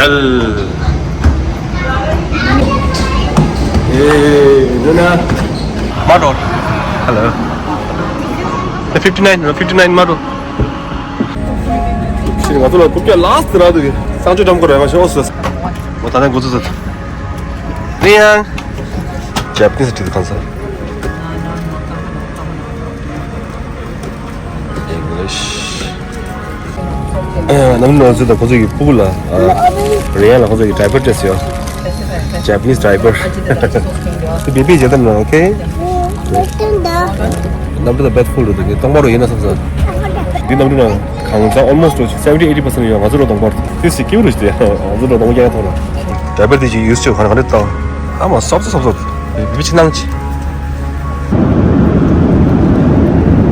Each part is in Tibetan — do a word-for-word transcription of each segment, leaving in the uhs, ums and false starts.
Hey, Luna. Model. Hello. The fifty-nine, no, fifty-nine model. ང་ཚོ་ལ་ཀུ་ཀྱ་ལཱསི་ཊི་ར་དུ་གི་གསང་སྤྱོད་འགྲམ་སྐོར་ཡོད་མ་ཤོག་སོ། ཨོ་ད་ནས་འགོ་ཚུགས་སོ། ནི་ཡང་ཇེ་པ་ནི་སི་ཁྲིད་གང་ས། English. ཨ་ནམ་ནོར་ཚོད་ད་ཁོ་ཚོ་གི་སྤུ་གུ་ལ་རེ་ཡ་ལ་ཁོ་ཚོ་གི་ཌའི་པར་སྤྲད་ཡོད། Japanese diaper. དེ་བེ་བི་བྱེད་ཐབས་ན་ཨོ་ཁེ། གནམ་གྲུ་དང་བེད་ཕུལ་རུ་དུ་གི་སྟོང་པ་རུ་ཡིན་ན་བསམ་སོང་། འདི་གནམ་གྲུ་ན་གང་ཚ་almost seventy eighty percent ཡོད། ང་ཚོ་རུ་སྟོང་པར་དུ་སི་ཀིའུ་རུ་ཞིག་དེ་ང་ཚོ་རུ་སྟོང་རྒྱ་ཐོག་ལ་ཌའི་པར་དེ་ཅིག་ཡུས་ཆོད་ག་ན་ག་འདྲ་བཏང་ཨ་མ་སོབ་སོབ་སོབ་སོབ་བི་བི་ཆི་ནང་ཆི།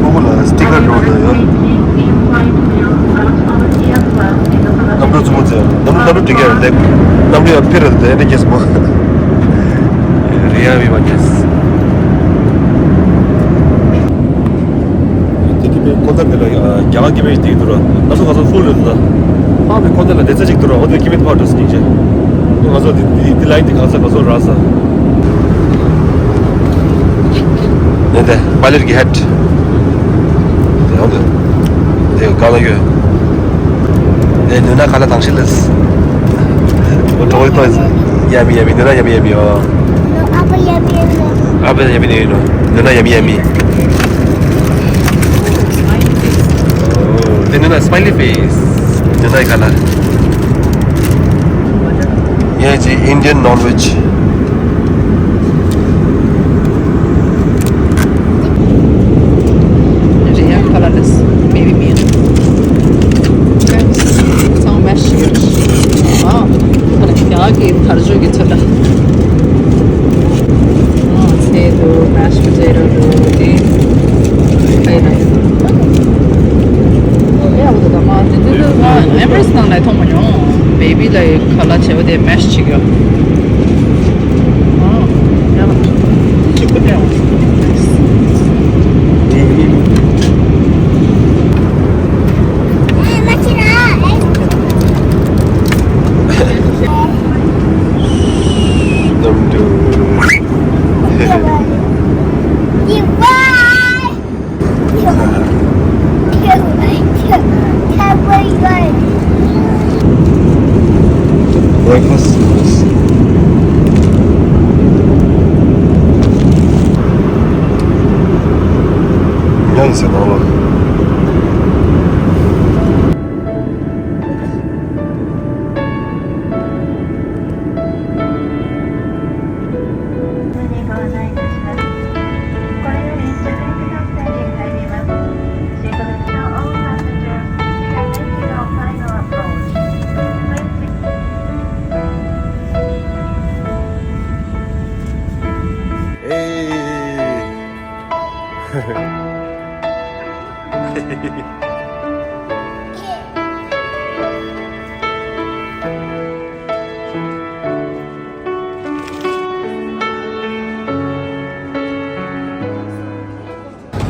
ཕྲུ་གུ་ལ་སི་ཊི་ཀར་འགྲོ་འདོད་ཡོད། གནམ་གྲུ་བཙུན་མོ་ཚེ་གནམ་གྲུ་གནམ་གྲུ་འགྲིག་གི་རེད་དེ། གནམ་གྲུ་ཡང་འཕེར་རེད་དེ་འདི་རྒྱས་མོ། རེ་ཡ་བི་བ་རྒྱས། དེ་གི་པའི་ཁོ་ཚ་འདི་ལ་རྒྱ་གར་གི་པའི་དེ་འདུག་ར། ང་ཚོ་ག་ཚོད་ཧྥུལ་རེད་འདུག་ད་ཕ་བའི་ཁོ་ཚ་ལ་སྡེ་ཚན་ཅིག་འདུག་ར། ཨོ་དེ་ཀི་མིད་ཕར་འགྲོ་སི་ཀིང་ཅེ། ང་ཚོ་འདི་འདི་འདི་ལ་ཡིན་དེ་ག་ཚོད་ག་ཚོད་ར་ས། ནས་དེ་པ་ལེར་གྱི་ཧེད། དེ་ཡང་དུ་དེ་ག་ལ་ཡོད། དེ་ནུས་ན་ག་ལ་དང་ཤི་ལས། གྲོགས་པོའི་ཐོག་ཡ་མི་ཡ་མི་ནུས་ན་ཡ་མི་ཡ་མི་ཨོ། ཨ་ཕ་ཡ་མི་ཡ་མི་ནུས་ན་ཡ་མི་ཡ་མི། དེ་ནི་ན་སི་མའི་ལི་ཕེ་སི། དེ་ནི་ག་ལ། ངས་ཅི་ཨིན་ཌི་ཡན་ནོན་ཝེཇ། རེད་ཡ་ཁ་ལ་ལས་མེ་བི་མེ་ཚང་མ་ཤི་ཡོད། ཨ་ཁ་ལ་ཡ་གི་ཐར་ཇོ་གི་ཚོད་ལ། ཚལ་འདུག་མེ་ཤི་པོ་ཏེ་ཊོ་འདུག་དེ་ཕའི་ན་ཡོད། ཨེ་ཡག་པོ་འདུག་ད་མ་དེ་དེ་དེ་ང་ཨེམ་བེ་རེ་སི་ནང་ལ་མཐོང་མ་མྱོང་། བེ་བི་ལ་ཁ་ལག་བྱས་པ་དེ་མེ་ཤི་བྱེད་ཀྱི་ཡོད། ཨ་ཡག་གཅིག་པུ་སྟེར་འོང་། Breakfast is ཉལ་ཟེར་ནང་ལ།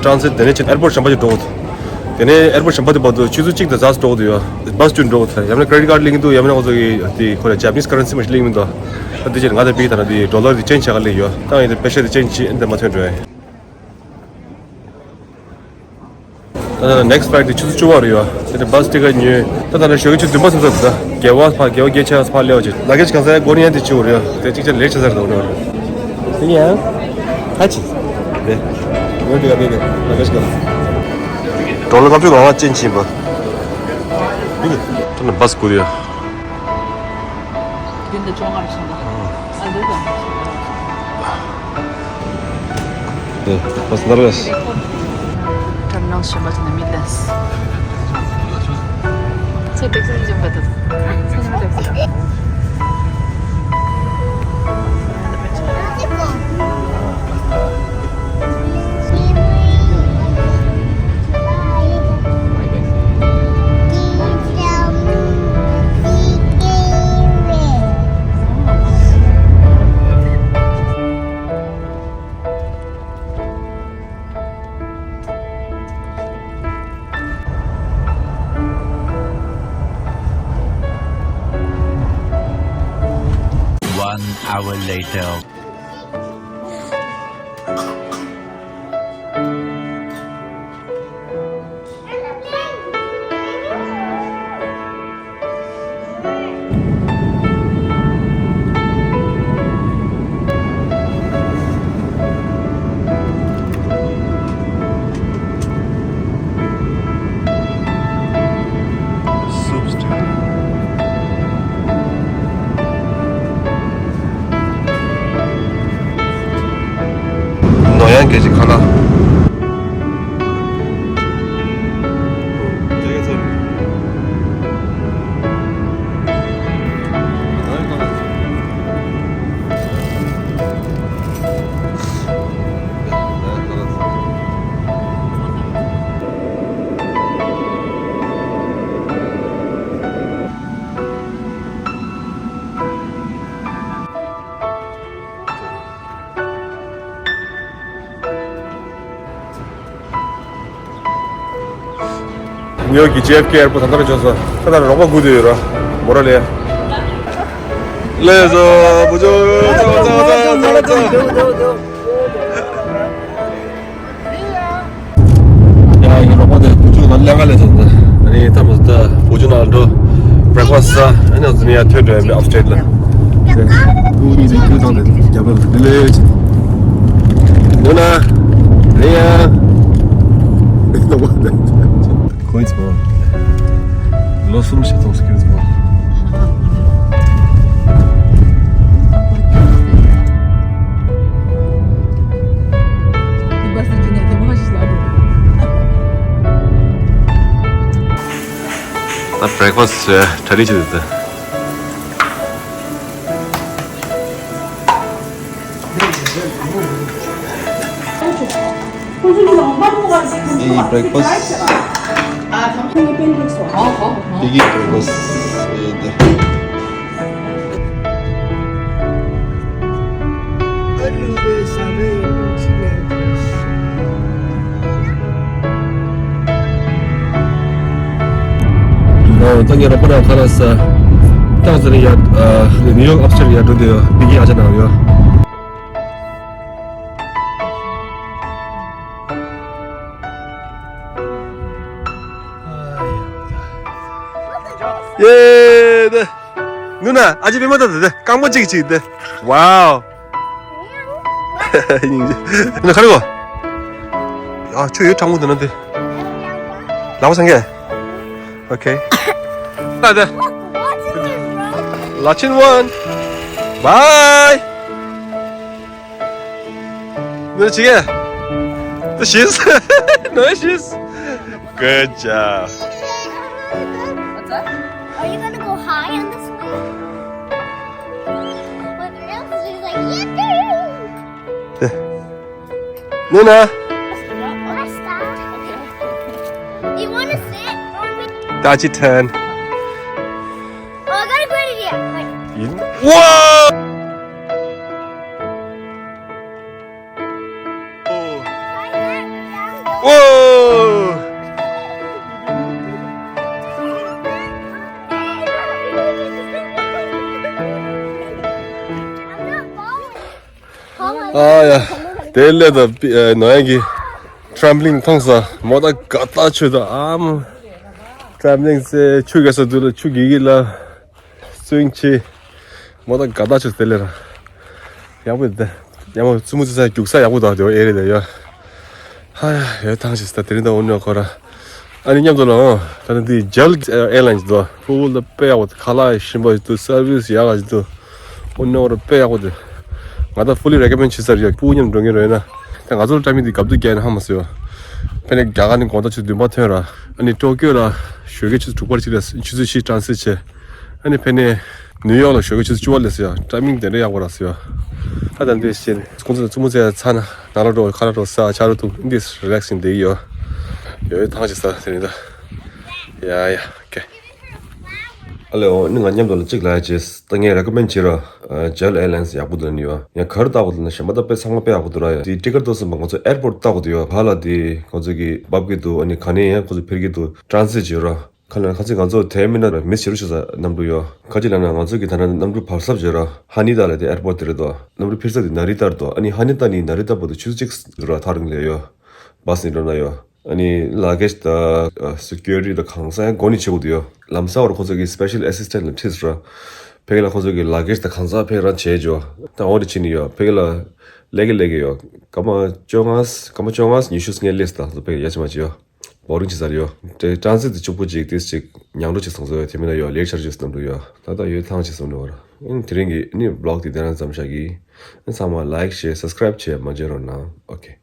ཊ་རན་སི་ཊི་དེ་ནས་ཕྱིན་ཨེར་པོར་ཊི་གཞན་པ་ཅིག་འགྲོ་དགོས་འདུག་དེ་ནས་ཨེར་པོར་ཊི་གཞན་པ་དེ་བར་དུ་ཆུ་ཚོད་གཅིག་དང་ཙམ་འགྲོ་དགོས་འདུག་ཡ། བྷ་སི་བཅུ་འགྲོ་དགོས་འདུག་ཡང་ན་ཀེ་རེ་ཌིཊ་ཀཱར་ཌི་ལེན་གྱི་འདུག་ཡང་ན་ཁོ་ཚོ་གི་དེ་ཁོ་ལ་ཇ་པ་ནི་སི་ཀ་རན་སི་མ་ཞིག་ལེན་གྱི་མི་འདུག་ད་དེ་ཕྱིར་ང་ད་བི་ད་ན་དེ་ཌོ་ལར་དེ་ཅེན་ཇི་བྱ་ག་ལེན་ཡོད། ད་ཡིན་དེ་པེ་ཤ་དེ་ཅེན་ཇི་ཨེན་དེ་མ་ཐོན་འགྲོ་ཡ། ད་ནེག་སི་ཊི་ཕ་ལའིཊ་དེ་ཆུ་ཚོད་བཅུ་པ་རེད་ཡ། དེ་ནས་བྷ་སི་ཊི་ཀེཊ་ཉོས། ད་ད་ནས་ཞོགས་ཀྱི་ཆུ་ཚོད་བདུན་པ་ཙམ་ཙམ་ད་བརྒྱད་པ་ཕ་བརྒྱད་པ་བརྒྱད་ཆགས་ཕ་ལེ་བ་ཅིག་ལ་ཀེ་ཇི་གང་ས་ཡ་སྒོ་ནས་ཡང་དེ་ཆུ་རེད་ཡ། དེ་གཅིག་ཆ་ལེགས་ཆ་ཟེར་དང་རེད། དེ་ཡང་ཧ་ཅི་དེ་ངོས་དེ་ག་དེ་ག་ལ་ཀེ་ཇི་ག་ལ་ཌོ་ལར་ལྔ་བཅུ་ང་ལྔ་ཅན་ཕྱིན་པ། དེ་ནས་བྷ་སི་སྒུག་ཡ། རྒྱུན་དུ་བཅོ་ལྔ་རེ་བྱུང་ད། ཨ་འདུག་གམ། ཨེ། བྷ་སི་ནར་བེ་སི། ཊར་མི་ནལ་གཞན་པ་ཅིག་ནས་མི་ལེན། ཚེ་ཏེག་སི་ལ་འཇོག་པ་དང་། ཚེ་ཉི་མ་ཏེག་སི་དང་། One hour later. ནོར་གཡང་རྒྱལ་གྱི་ཁ་ལག་ནིའུ་ཡོག་གི་ཇེ་ཨེཕ་ཀེ་ཨེར་པོརཊ་ད་ལྟ་རང་བྱུང་སོང་། ད་ལྟ་རོགས་པ་སྒུག་བསྡད་ཡོད་ར། མོ་ར་ལེ། ལེ་བཟོ་བུ་ཆུང་། ཚ་བ་ཚ་བ་ཚ་བ་ཚ་བ་ཚ་བ། ཡ་ཡི་རོགས་པ་དེ་བུ་ཆུང་ང་ལེན་ག་ལས་སོང་ད། ཨ་ནི་ད་མོ་ད་བུ་ཆུང་ནང་འགྲོ། བྷེ་རེག་ཕ་སི་ཟ། ཨ་ནི་ང་ཚོ་ནི་ཡ་ཐོན་འགྲོ་ཡ་ཨབ་སི་ཊེཊ་ལ། ཁོ་གཉིས་ཀྱི་ཁྱོད་དང་དེ་རྒྱབ་ལ་དེ་ལས་ནོ་ན་རེད་ཡ། ཁོ་ཚོ་ལོ་གསུམ་ཞིག་ཐོག་སྐྱོད་ཚོ། ད་བྷེ་རེག་ཕ་སི་གྲ་སྒྲིག་བྱེད་དུས། ཨེ་བྷེ་རེག་ཕ་སི། ཨེ་གི་བྷེ་རེག་ཕ་སི། ཨེ་དེ། ཨོ་ད་ངས་རོགས་པ་རང་ཁ་ལག་ཟ། ཏང་ཟེར་ཡ། ནིའུ་ཡོག་ཨབ་སི་ཊེཊ་ཡ་འགྲོ་དེ་ཡོད། བི་གི་ཨ་ཅག་ནང་ཡོད། ཡེ་དེ། ནུ་ན་ཨ་ཅེ་པད་མ་ད་དེ་དེ་རྐང་པ་གཅིག་གཅིག་དེ། ཝའོ། ཡིན་གཅིག་ནུ་ཁ་རི་གོ། ཨ་ཆུ་ཡོད་གྲང་མོ་དེ་ན་དེ། ལག་པ་སངས་གས། ཨོ་ཁེ། ད་དེ། ལ་ཆིན་ཝན། བའི། ནུ་ཅི་གེ། ཏུ་ཤིས། ནུ་ཤིས། Good job. What's up? Are you gonna go high on this one? My parents is like, "Yippee!" Nuna. Let's stop. You wanna sit on me? That's your turn. Oh, I got a good idea. Wait. Whoa! Whoa! ཨ་ཡ། དེ་ལས་ད་ནོ་ཡ་གི་ཊེམ་པོ་ལིན་མཐོང་ས་མོ་ད་དགའ་ཐག་ཆོད་ད། ཨ་མོ་ཊེམ་པོ་ལིན་ཟེར་ཆུ་རྒས་ས་དུས་ལ་ཆུ་རྒས་གི་ལ་སུ་ཝིང་ཆེ། མོ་ད་དགའ་ཐག་ཆོད་དེ་ལས་ར། ཡག་པོ་ཡོད་དེ། ཡག་མོ་བཙུན་མོ་བཙུན་ས་རྒྱུག་ས་ཡག་པོ་དང་དེ་ཨེ་རེད་དེ་ཡ། ཧ་ཡ་ཡོད་ཐང་ཞིག་ས་དེ་རིང་ད་འོ་ནོ་ཁོ་ར། ཨ་ནི་མཉམ་དུ་ལ་ཨོ། ད་ནི་འདི་ཇལ་ཨེར་ལའིན་ཞིག་འདུག་ཕུ་བོ་ལ་དཔེ་ཡག་པོ་ཁ་ལག་ཞིམ་པོ་ཞིག་འདུག་སར་བིས་ཡག་ག་ཞིག་འདུག་འོ་ནོ་ར་དཔེ་ཡག་པོ་འདུག་ང་ད་ཕུ་ལི་རེ་ཀོ་མེན་ཌི་བྱེད་ས་རེད་ཡ། ཕུ་བོ་མཉམ་འགྲོ་མཁན་རེད་ན། ད་ང་ཚོ་ལ་ཊེམ་པོ་ལིན་འདི་གབ་དུ་རྒྱག་ཡིན་ཧ་མ་སོ་ཡ། ཕན་ནས་རྒྱ་གར་ནི་དགོང་དག་ཆུ་བདུན་པ་ཐོན་ར། ཨ་ནི་ཊོ་ཀིའོ་ལ་ཞོགས་ཀའི་ཆུ་ཚོད་དྲུག་པར་ཅིག་ལ་ཆུ་ཚོད་བཞི་ཊེ་རན་སིཊ་བྱས། ཨ་ནི་ཕན་ནས་ནིའུ་ཡོག་ལ་ཞོགས་ཀའི་ཆུ་ཚོད་བཅུ་པ་སླེབས་སོང་ཡ། ཊེམ་པོ་ལིན་དེ་འདྲ་ཡག་པོ་རག་སོང་ཡ། ད་ད་འདི་བཞིན་ཁོང་ཚོ་ལ་བཙུན་མོ་བཙལ་ཚར་ན་ནང་ལ་འགྲོ་ཁ་ལག་འགྲོ་ཟ་ཆ་རུ་འདུག་འདི་རི་ལེག་སིང་བསྡད་ཡོད། ཡོད་ཐང་ཆད་ས་དེ་རིང་ད། ཡ་ཡ་ཨོ་ཁེ། ཨ་ལེ་ཨོ་ནི་ང་མཉམ་དུ་ལ་གཅིག་ལ་ཡ་བྱེད། ད་ངས་རེ་ཀོ་མེན་ཌི་བྱེད་ར། ཇལ་ཨེར་ལའིན་ཡག་པོ་འདུག་ནི་ཡོད། ཡང་ག་རེ་ལྟ་དགོས་འདུག་ན་གཞན་པ་ད་དཔེ་ཚང་མ་དཔེ་ཡག་པོ་འདུག་ར་ཡ། དེ་ཊི་ཀེ་ཊི་ལྟ་སོང་པ་ང་ཚོ་ཨེར་པོརཊ་ལྟ་དགོས་འདུག་ཡོད། ག་ལ་དེ་ཁོང་ཚོ་གི་འབབ་ཀྱི་འདུག་ཨ་ནི་ག་ནས་ཡང་ཁོང་ཚོ་ཕེབས་ཀྱི་འདུག་ཊེ་རན་སིཊ་བྱེད་ར། ཁ་ལ་ཁ་ཚིག་ང་ཚོ་དེ་མིན་ན་མི་ཞེ་རུ་ཞིག་ས་གནམ་གྲུ་ཡོད། ཁ་ཅིག་ལ་ན་ང་ཚོ་གི་ད་ན་གནམ་གྲུ་བབས་ས་བརྗོད་ར་ཧ་ནི་ད་ལ་དེ་ཨེར་པོར་ཊི་དེ་རེད་དོ། གནམ་གྲུ་འཕུར་ས་དེ་ན་རི་ཏར་དོ། ཨ་ནི་ཧ་ནི་ད་ནི་ན་རི་ཏར་བར་དུ་ཆུ་ཚོད་གཅིག་ར་ཐག་རིང་ལ་ཡོད། བྷ་སི་ནི་འགྲོ་ན་ཡོད། ཨ་ནི་ལ་གེ་ཇི་དང་སི་ཀུ་རི་ཊི་དང་གང་ས་ཡང་སྒོ་ནས་ཕྱེ་དགོས་དུ་ཡོད། ལམ་སང་བར་ཁོ་ཚོ་གི་སི་པེ་ཤལ་ཨེ་སི་སི་ཊེན་ཊི་ལ་ཁྲིད་ར། ཕ་གི་ལ་ཁོ་ཚོ་གི་ལ་གེ་ཇི་དང་གང་ས་ཕ་གི་རང་བྱས་འཇོག་ད་འོ་དེ་ཕྱིན་ནི་ཡོད། ཕ་གི་ལ་ལས་ཀ་ལས་ཀ་ཡོད། སྐར་མ་བཅོ་ལྔ་སྐར་མ་བཅོ་ལྔ་ཉི་ཤུ་སྔས་སླེབས་ད་ཚོ་ཕ་གི་ཡ་ཆི་མ་ཆི་ཡོད། བོ་རིང་ཆི་ས་རེད་ཡོད། དེ་ཊེ་རན་སི་ཊི་དེ་གཅིག་པོ་གཅིག་དེ་གཅིག་ཉང་འགྲོ་ཆི་སོང་ཚོ་ཡོད། དེ་མིན་ན་ཡོད་ལེ་ཊི་ཆར་ཆི་སོང་འགྲོ་ཡོད། ད་ད་ཡོད་ཐང་ཆི་སོང་འགྲོ་བར། ཨིན་དེ་རིང་གི་ནི་བི་ལོག་དེ་དེ་རང་ཙམ་བཞག་གི། ཨིན་ཚང་མ་ལའིཀ་ཤེར་སབ་སི་ཀ་རའིབ་བྱས་མ་བརྗེད་རོགས་གནང་། ཨོ་ཁེ།